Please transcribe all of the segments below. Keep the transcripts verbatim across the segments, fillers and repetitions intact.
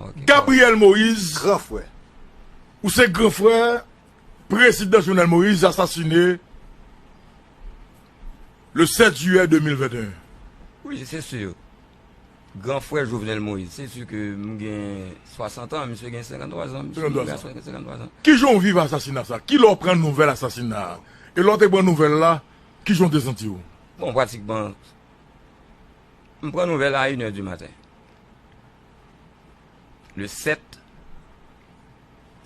Ok. Gabriel Moïse, gran frè. Ou se gran frè prezidan Jovenel Moïse, asasine le sèt jiyè de mil venteyen. Wi, se si. Gran frè Jovenel Moïse, se si ke m gen swasant an, misye gen senkanntwa zan, misye gen senkanntwa zan. Ki jan w viv asasina sa? Ki lè w pran nouvèl asasina a? E lè w te pran nouvèl la, ki jan w te santi w? Bon, pratikman, m pran nouvèl a inè di maten. Le sèt,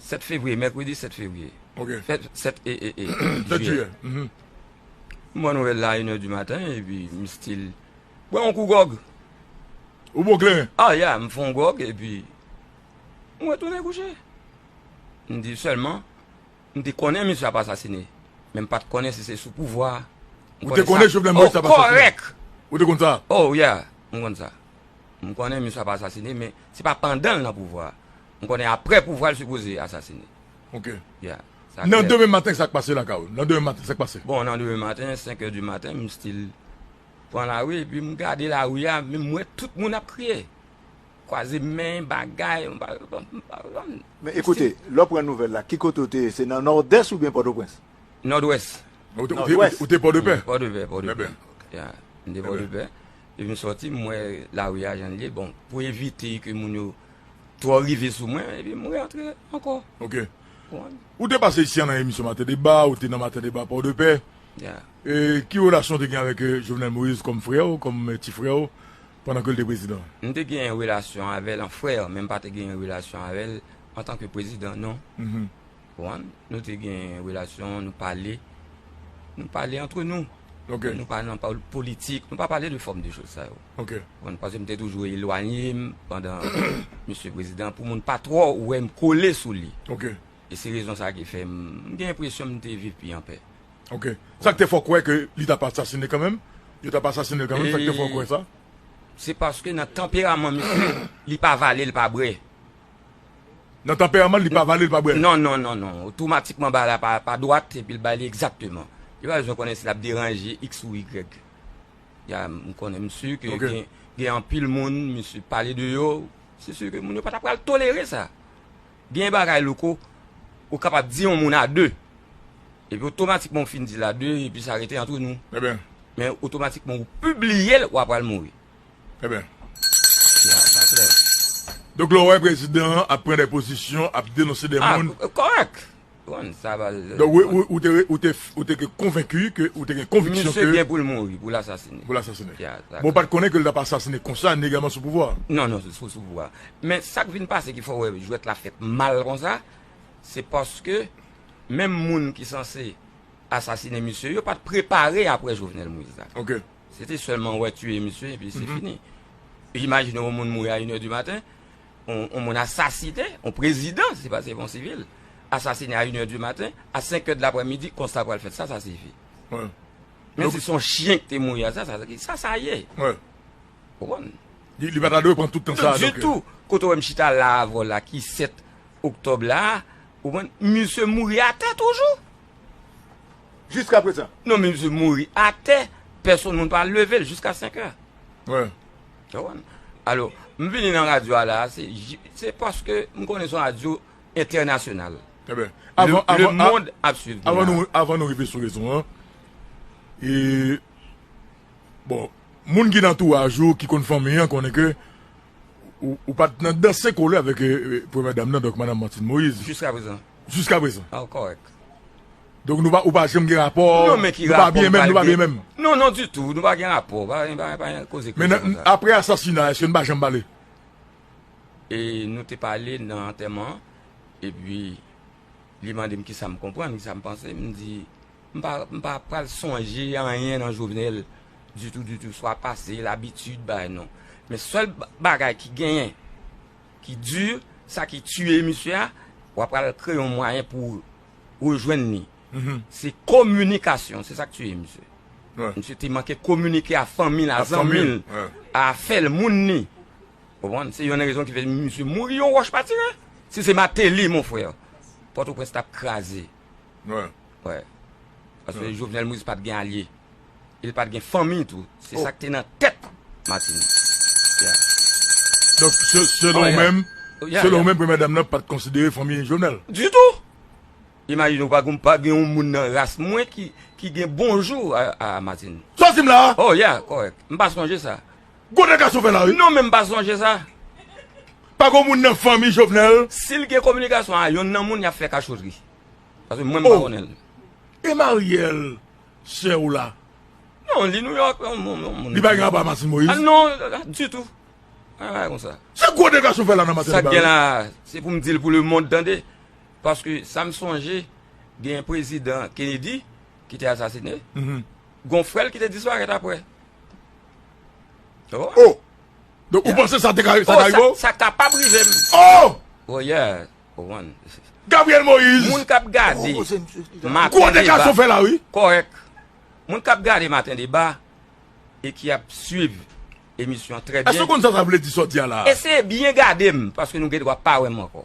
sèt fevriye, mèkredi sèt fevriye. Ok. Sèt, sèt e, e, e, sèt jiyè. Jiyè. Mhm. M pran nouvèl la inè di maten, epi m still bwè yon kou gwòg. Ou bwè kleren? Ah, ya, m fè yon gwòg, epi m retounen kouche. M di sèlman, m te konnen misye ap asasine, men m pa t konnen si se sou pouvwa a. Ou te konnen Jovenel Moïse ap asasine? Kòrèk. Ou te konn sa? Oh, ya, m konn sa. M konnen misye ap asasine, men se pa pandan l nan pouvwa a. M konnen apre pouvwa a, l sipoze asasine. Ok. Ya. Nan demen maten, sa k pase lakay ou? Nan demen maten, sa k pase? Bon, nan demen maten, senk è di maten, m still pran lari, epi m gade lari a, men m wè tout moun ap kriye. Kwaze men, bagay, m pa, m pa, m pa, m pa, m pa, m still. Men ekoute, lè w pran nouvèl la, ki kote w te ye? Se nan Nòdès oubyen Pòtoprens? Nòdwès. Ou te, ou te, ou te Pòdepè? Pòdepè, Pòdepè. Ya, m te Pòdepè. Epi m sòti, m wè lari a jan l ye. Bon, pou evite ke moun yo twò rive sou mwen, epi m rantre ankò. Ok. Ou te pase isi a nan emisyon Maten Deba, ou te nan Maten Deba Pòdepè. Ya. E ki relasyon w te gen avèk, eh, Jovenel Moïse kòm frè w, kòm, eh, ti frè w, pandan ke l te prezidan? M te gen relasyon avè l an frè, men m pa te gen relasyon avè l antanke prezidan, non. Mhm. Konprann? Nou te gen relasyon, nou pale. Nou pale antre nou. Ok. Nou pa nan pal-, politik, nou pa pale de fòm de choz sa yo. Ok. Konprann? Paske m te toujou elwanye m pandan misye prezidan, pou moun pa twò wè m kole sou li. Ok. E se rezon sa ki fè m, m gen enpresyon m te viv pi anpè. Ok. Sa k te fè w kwè ke li t ap asasine kanmenm? Yo t ap asasine l kanmenm, sa k te fè w kwè sa? Se paske nan tanperaman misye, li pa vale, li pa bwè. Nan tanperaman l, li pa vale, li pa bwè. Non, non, non, non. Otomatikman, bagay la pa, pa dwat, epi l ba li egzakteman. Li pa bezwen konnen si l ap deranje X ou Y. Ya, m konnen, m si ke gen, gen anpil moun, misye pale de yo, se si ke moun yo pa ta pral tolere sa. Gen bagay, Louko, ou kapab di yon moun a de. Epi otomatikman, ou fin di l a de, epi sa rete antre nou. Ebyen. Men otomatikman, ou pibliye l, w ap pral mouri. Ebyen. Ya, sa klè. Donk, lè w wè prezidan an ap pran de pozisyon, ap denonse de moun. Ah, kòrèk. Bon, sa va. Donk, ou, ou, ou te, ou te, ou te konvenki ke, ou te gen konviksyon ke misye gen pou l mouri, pou l asasine. Pou l asasine. Ya, sa klè. Bon, w pa t konnen ke l t ap asasine konsa, legalman sou pouvwa a. Non, non, sou, sou pouvwa a. Men sa k vin pase ki fè w wè jwèt la fèt mal konsa, se paske menm moun ki sanse asasine misye, yo pa t prepare apre Jovenel Moïse la. Ok. Se te sèlman wè tiye misye, epi se fini. Imajine yon moun mouri a inè di maten, yon, yon moun asasine, yon prezidan, se pa, se pa yon sivil, asasine a inè di maten, a senk è de laprèmidi, konsa pral fèt. Sa, sa sifi. Wi. Men si se yon chyen ki te mouri a, sa, sa, sa, sa ye. Wi. Ou konprann? Li, li pa ta dwe pran tout tan sa a, donk. Ditou. Kote w wè m chita la avè w la, ki sèt oktòb la, ou konprann, misye mouri atè toujou. Jiskaprezan. Non, men misye mouri atè, pèsonn moun pa leve l jiska senk è. Wi. Ou konprann? Alò, m vini nan radyo a la, se, se paske m konnen se yon radyo entènasyonal. Trè byen. Le, le monde ap swiv nou la. Avan nou, avan nou rive sou rezon an, e, bon, moun ki nan antouraj ou, ki konn fanmi an, konnen ke ou, ou pa t nan danse kole avèk, eh, eh, premyè dam nan, donk, madam Martine Moïse. Jiskaprezan. Jiskaprezan. Ah, kòrèk. Donk, nou pa, ou pa janm gen rapò, nou pa byen menm, nou pa byen menm. Non, men ki rapò m pral gen? Non, non, ditou, nou pa gen rapò, pa, pa, pa, pa gen koze, koze konsa. Men nan, apre asasina, èske nou pa janm pale? E nou te pale nan antèman an, epi li mande m kisa m konprann, kisa m panse, m di, m pa, m pa pral sonje anyen nan Jovenel ditou, ditou, swa pase, labitid, bagay non. Men sèl ba-, bagay ki genyen, ki di, sa ki tiye misye a, w ap pral kreye yon mwayen pou rejwenn li. Mhm. Se kominikasyon, se sa k tiye misye. Wi. Misye te manke kominike a fanmi l, a zanmi l, a fè l, moun li. Ou konprann? Se youn nan rezon ki fè misye mouri, yon wòch pa tire. Si se Martelly, mon frè, Pòtoprens t ap kraze. Wi. Paske Jovenel Moïse pa t gen alye. E li pa t gen fanmi tou. Se sa k te nan tèt Martine. Yeah. Donk, se-, selon ou menm, Ya, selon ou menm, premyè dam nan pa t konsidere fanmi Jovenel? Ditou. Imajine w, pa gen, pa gen yon moun nan ras mwen ki, ki gen bonjou a, a Martine. Sa w di m la? Oh, ya, kòrèk. M pa sonje sa. Gwo dega sa w fè la, wi. Non, men m pa sonje sa. Pa gen moun nan fanmi Jovenel. Si l gen kominikasyon a yonn nan moun, y ap fè kachotri. Paske mwen, m pa konnen l. E Mariel, sè w la? Non, li Nouyòk, yon moun, yon moun. Li pa gen rapò a Martine Moïse? Ah, non, ditou. Ah, bagay konsa. Se gwo dega sa w fè la nan maten. Sa k gen la, se pou m di l pou lemonn tande. Paske sa m sonje, gen prezidan Kennedy ki te asasine. Gon frè l ki te disparèt apre. Oh! Donk, ou panse sa te ka, sa ka rive w? Sa kapab rive m. Oh! Oh, yeah. Ou konprann? Gabriel Moïse. Moun k ap gade Maten Deba. Gwo dega sa w fè la, wi. Kòrèk. Moun k ap gade Maten Deba e ki ap swiv emisyon an trè byen. Èske w konn sa sa vle di sa w di a la? Eseye byen gade m, paske nou gen dwa pa wè m ankò.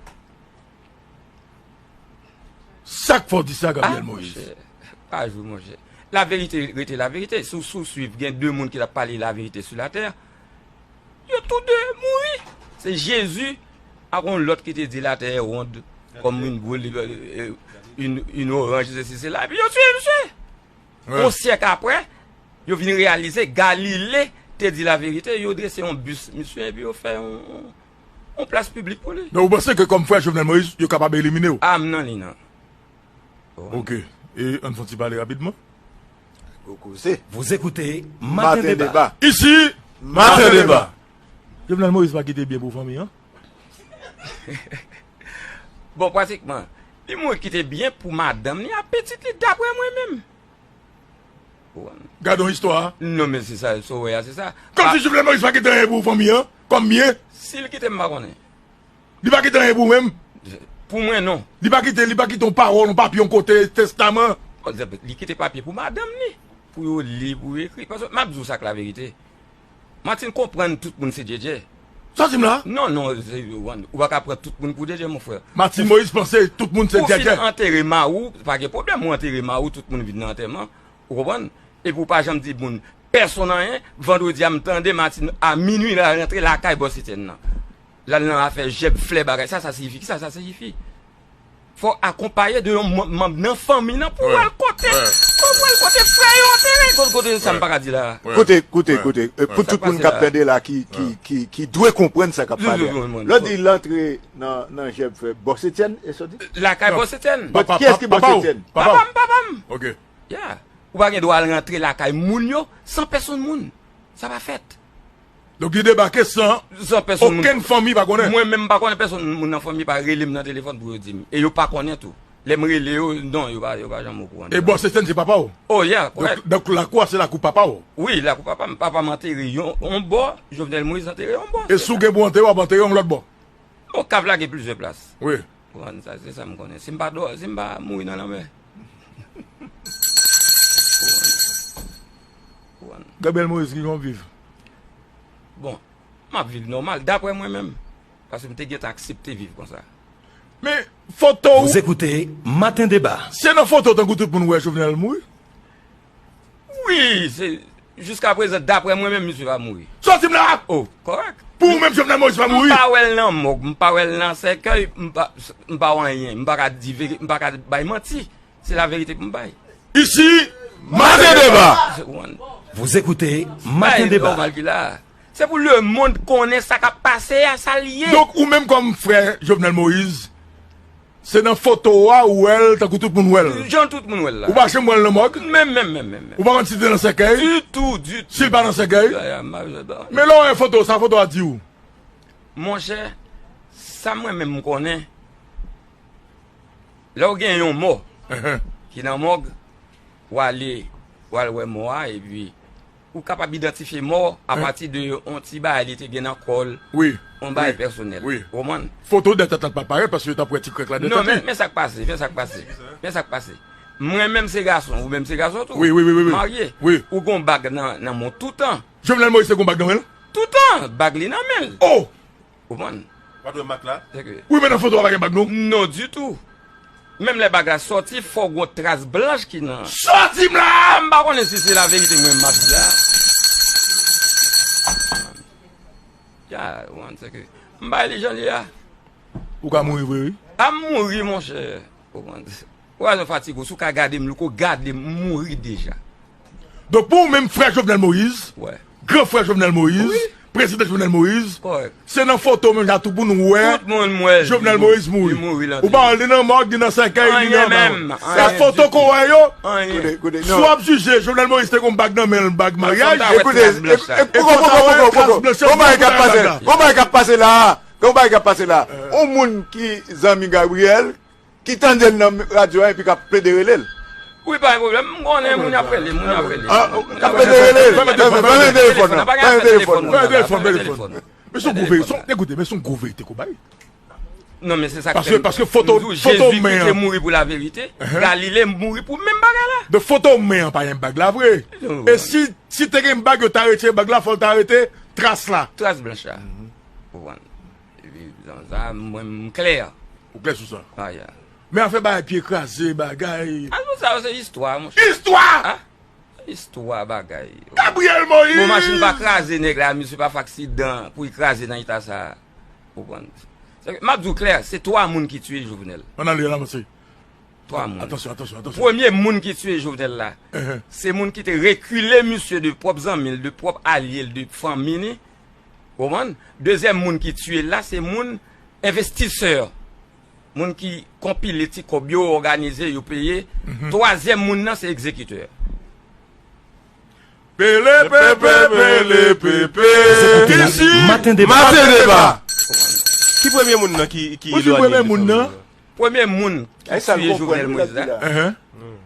Sa k fè w di sa, Gabriel Moïse? Ah, monchè, pa jwe, monchè. Laverite rete laverite. Si w, si w swiv, gen de moun ki t ap pale laverite sou latè. Yo tou de mouri. Se Jezi ak yon lòt ki te di latè est ronde comme une boule, euh, une, une orange, sesi, sela. Epi yo tiye misye. Yon syèk apre, yo vin reyalize Galile te di laverite, yo drese yon bis misye, epi yo fè yon, yon, yon plas piblik pou li. Donk, ou panse ke kòm frè Jovenel Moïse, yo kapab elimine w? Ah, m nan liy nan. Ok. E ann fè yon ti pale rapidman. Gwo koze. Vous écoutez Matin Débat. Ici, Matin Débat. Jovenel Moïse pa kite byen pou fanmi an? Bon, pratikman, li mwen kite byen pou madanm li ak pitit li, daprè mwen menm. Gade yon istwa. Non, men se sa, sa w wè a, se sa. Kòmsi Jovenel Moïse pa kite anyen pou fanmi an, kòm byen. Si l kite, m pa konnen. Li pa kite anyen pou ou menm? Pou mwen, non. Li pa kite, li pa kite yon pawòl, yon papye, yon kote, testaman? Li kite papye pou madanm li, pou yo li, pou yo ekri. Paske m ap di w sa k laverite. Martine konprann tout moun se djèdjè. Sa w di m la? Non, non, se, ou pa ka pran tout moun pou djèdjè, mon frè. Martine Moïse panse tout moun se djèdjè. Ou fin antere mari w, pa gen pwoblèm, ou antere mari w, tout moun vin nan antèman. Ou konprann? Epi w pa janm di moun, pèsonn anyen. Vandredi a, m tande Martine a minui, l al rantre lakay Bòs Etienne nan. L al nan afè jèb, flè, bagay. Sa, sa siyifi? Kisa sa siyifi? Fò akonpaye de yon manm nan fanmi nan pou w al kote, pou w al kote frè yo antere. Kote, kote sa m pa ka di la. Koute, koute, koute. Pou tout moun k ap tande la ki, ki, ki, ki dwe konprann sa k ap pale a. Lè w di l antre nan, nan jèb frè Bòs Etienne, e sa w di? Lakay Bòs Etienne. Kiyès ki Bòs Etienne? Papa m, papa m. Ok. Ya. Ou pa gen dwa al rantre lakay moun yo san pèsonn moun. Sa pa fèt. Donk, li debake san okenn fanmi pa konnen. Mwen menm, m pa konnen pèsonn moun nan fanmi pa rele m nan telefòn pou yo di m. E yo pa konnen tou. Lè m rele yo, non, yo pa, yo pa janm okouran de sa. E Bòs Etienne se papa w? Oh, yeah, kòrèk. Donk, donk, lakou a se lakou papa w? Wi, lakou papa m. Papa m antere yon, yon bò, Jovenel Moïse antere yon bò. E si w gen pou antere, w ap antere yon lòt bò? Bon, kav la gen plizyè plas. Wi. Ou konprann sa, se sa m konnen. Si m pa dò, si m pa mouri nan lanmè. Ou konprann? Gabriel Moïse, kijan w viv? Bon, m ap viv nòmal, daprè mwen menm. Paske m te gentan aksepte viv konsa. Men, foto w. Vous écoutez Matin Débat. Se nan foto tankou tout moun wè Jovenel mouri. Wi, se, jiskaprezan, daprè mwen menm, misye pa mouri. Sòti m la! Oh, kòrèk. Pou ou menm, Jovenel Moïse pa mouri? M pa wè l nan mòg, m pa wè l nan sèkèy, m pa, m pa wè anyen, m pa ka di veri-, m pa ka bay manti. Se laverite pou m bay. Ici, Matin Débat. Vous écoutez Matin Débat. Nòmal ki la. Se pou lemonn konnen sa k ap pase a, sa l ye. Donk, ou menm kòm frè Jovenel Moïse, se nan foto a ou wè l, tankou tout moun wè l. Jan tout moun wè l la. Ou pa janm wè l nan mòg? Menm, menm, menm, menm, menm. Ou pa konn si l te nan sèkèy? Ditou, ditou. Si l pa nan sèkèy? Ya, ya, m pa bezwen ba. Men lè w wè foto, sa foto a di w? Monchè, sa mwen menm m konnen, lè w gen yon mò ki nan mòg, w ale, w al wè mò a, epi ou kapab idantifye mò a apati de yon ti bagay li te gen nan kò l, yon bagay pèsonèl. Ou konprann? Foto dèyè tèt la pa parèt paske yo t ap wè ti krèk la dèyè tèt li. Non, men, men sa k pase, men sa k pase. Men sa k pase. Mwen menm se gason, ou menm se gason tou. Wi, wi, wi, wi, wi. Marye. Wi. Ou gon bag nan, nan men w toutan. Jovenel Moïse te gon bag nan men l? Toutan, bag li nan men l. Oh! Ou konprann? Pa t wè mak la? Wi, men nan foto a pa gen bag non. Non, ditou. Menm lè bag la sòti, fò gon tras blanch ki nan. Sòti m la! M pa konnen si se laverite mwen m ap di a. Ya, ou konprann, se ke m bay li jan li a. Ou ka mouri vre, wi. A m mouri, monchè. Ou konprann? Ou pa bezwen fatige w. Si w ka gade m, liko gade m, m mouri deja. Donk, pou ou menm, frè Jovenel Moïse, wè, gran frè Jovenel Moïse, wi, prezidan Jovenel Moïse, kòrèk, se nan foto menm jan tou pou nou wè Jovenel Moïse mouri. Tout moun wè li mouri, li mouri lan. Ou pa wè l ni nan mòg, ni nan sèkèy, ni nan, anyen menm. Sa foto ke w wè yo, anyen. Koute, koute, si w ap jije, Jovenel Moïse te gen yon bag nan men l, bag maryaj. Koute, e, e, e, poko, poko, poko, poko. Gon bagay k ap pase, gon bagay k ap pase la. Gon bagay k ap pase la. Yon moun ki zanmi Gabriel, ki tande l nan radyo a epi k ap plede rele l. Wi, pa gen pwoblèm. M konnen moun y ap rele, moun y ap rele. Ah, k ap plede rele l. Fèmen, fèmen telefòn nan. Fèmen telefòn nan. Fèmen telefòn, fèmen telefòn. Men se yon gwo verite, se yon, ekoute, men se yon gwo verite ke w bay. Non, men se sa k fè m, paske foto, m di w, foto Jezi men an te mouri pou laverite, Galile mouri pou menm bagay la. Donk, foto men an pa gen bag la vre. E si, si te gen bag, yo ta retire bag la, fò l ta rete tras la. Tras blanch la. Ou konprann? Epi, sa, sa, mwen, m klè. Ou klè sou sa? Ah, yeah. Men afè bagay pye kraze, bagay. Ah, tout sa yo se istwa, monchè. Istwa! Ah, istwa bagay. Gabriel Moïse! Bon, machin pa kraze nèg la, misye pa fè aksidan pou l kraze nan eta sa. Ou konprann? Se ke, m ap di w klè, se twa moun ki tiye Jovenel. Ann ale, ann avanse. Twa moun. Atansyon, atansyon, atansyon. Premye moun ki tiye Jovenel la, se moun ki te rekile misye de pwòp zanmi l, de pwòp alye l, de fanmi li. Ou konprann? Dezyèm moun ki tiye l la, se moun envestisè. Moun ki konpile ti kòb yo, òganize, yo peye. Twazyèm moun nan, se egzekitè. Pele pepe, pele pepe. Isi, Maten Deba. Maten Deba. Ki premye moun nan ki, ki elwanye de fanmi an? Premye moun ki tiye Jovenel Moïse la,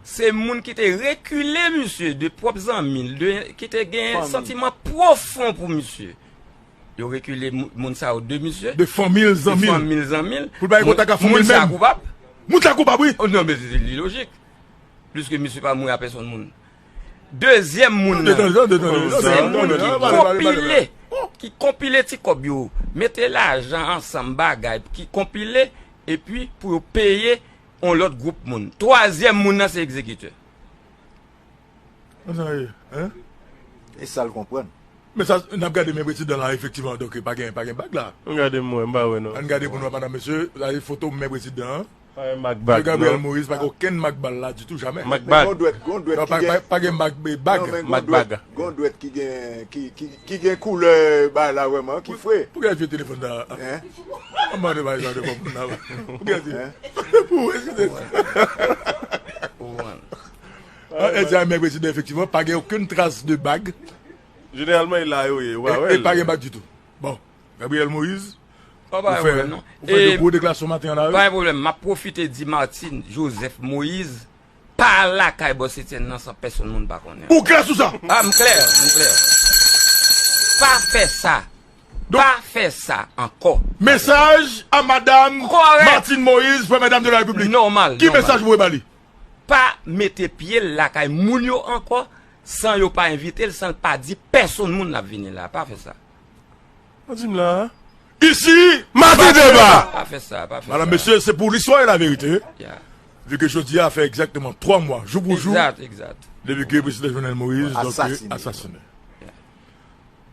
se moun ki te rekile misye de pwòp zanmi l, de, ki te gen santiman pwofon pou misye. Yo rekile mou-, moun sa yo de misye. De fanmi l, zanmi l. De fanmi l, zanmi l. Pou l pa gen kontak ak fanmi l menm. Moun sa koupab? Moun sa koupab, wi. Oh, non, men se, se li lojik. Pliske misye pa mouri a pèsonn moun. Dezyèm moun nan, se moun ki konpile, ki konpile ti kòb yo, mete lajan ansanm, bagay, ki konpile, epi pou yo peye yon lòt gwoup moun. Twazyèm moun nan, se egzekitè. Sa ye, hein? E sa l konprann. Men sa, n ap gade men prezidan la, efektivman, donk, pa gen, pa gen bag la. Ann gade m wè, m pa wè non. Ann gade pou n wè, madanm, mesye, sa se foto men prezidan an. Pa gen mak bag, Gabriel Moïse, pa gen okenn mak bal la ditou, jamè. Mak bag. Gon dwèt, gon dwèt ki gen, pa gen mak bag. Gon dwèt ki gen, ki, ki, ki gen koulè bagay la vrèman, ki fre. Pou gen vye telefòn sa? Hein? An mande bagay sa de kòb moun la. Pou gen vye. Pou, eskize. An, e di a men prezidan, efektivman, pa gen okenn tras de bag. Jeneralman, e la yo ye, ou pa wè l. E pa gen bag ditou. Bon, Gabriel Moïse, ou fè, ou fè de gwo deklarasyon maten an la, wi. Pa gen pwoblèm, m ap pwofite di Martine Joseph Moïse, pa lakay Bòs Etienne nan san pèsonn moun pa konnen. Ou klè sou sa? Ah, m klè, m klè. Pa fè sa. Pa fè sa ankò. Mesaj a madam Martine Moïse, première dame de la République. Nòmal, nòmal. Ki mesaj ou voye ba li? Pa mete pye l lakay moun yo ankò, san yo pa envite l, san l pa di pèsonn moun l ap vini la. Pa fè sa. Ou di m la, hein? Ici, Maten Deba! Pa fè sa, pa fè sa. Madame, mesye, se pou listwa e lavérité. Yeah. Vu que jodi a fè egzakteman twa mwa, jou pou jou, egzat, egzat, depi ke prezidan Jovenel Moïse, donk, asasine. Yeah.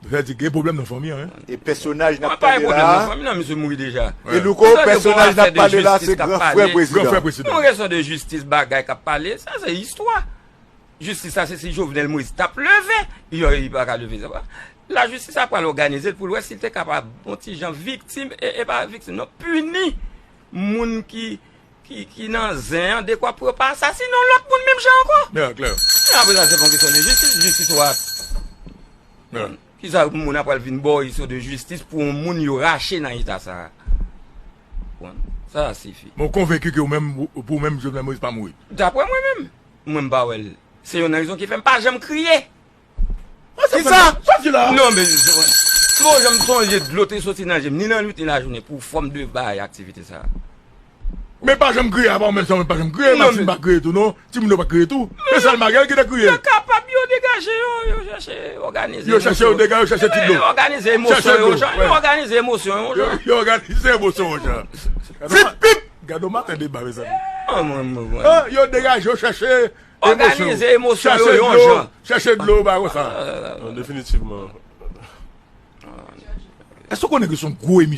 Sa vle di gen pwoblèm nan fanmi an, hein? E pèsonaj n ap pale la, nan fanmi nan, misye mouri deja. E Louko, pèsonaj n ap pale la, se gran frè prezidan. Gran frè prezidan. Yon kesyon de jistis, bagay k ap pale, sa se istwa. Jistis la, se si Jovenel Moïse t ap leve, yo, li pa ka leve, sa pa. Lajistis la pral òganize l pou l wè si l te kapab, yon ti jan viktim, e, e pa viktim, non, pini moun ki ki, ki nan zen an dekwa pou yo pa asasine yon lòt moun menm jan ankò. Yeah, klè. Men apre sa, se pa yon kesyon de jistis, jistis w a. Yeah. Kisa moun ap pral vin ba w istwa de jistis pou yon moun yo rache nan eta sa a? Bon, sa a sifi. Mwen konvenki ke ou menm, pou ou menm, Jovenel Moïse pa mouri. Daprè mwen menm, mwen m pa wè l. Se youn nan rezon ki fè m pa janm kriye. Kisa? Sa di la? Non, men, m pa janm sonje dlo te soti nan je m, ni nan nuit, ni lajounen, pou fòm de bay aktivite sa a. Men pa janm kriye, apa ou menm sa, mwen pa janm kriye, Maxime pa kriye tou, non. Timoun yo pa kriye tou. Se sèl Mariel ki te kriye. Yo kapab, yo degaje yo, yo chèche òganize emosyon. Yo chèche yo degaje, yo chèche ti dlo. Yo òganize emosyon yo, jan. Yo òganize emosyon yo, jan. Yo òganize emosyon yo, jan. Vip, vip! Gade w maten deba, mezanmi. Yo degaje, yo chèche òganize emosyon yo yon jan. Chèche dlo, ba konsa. Non, definitivman. Èske w konnen ke se yon gwo emisyon?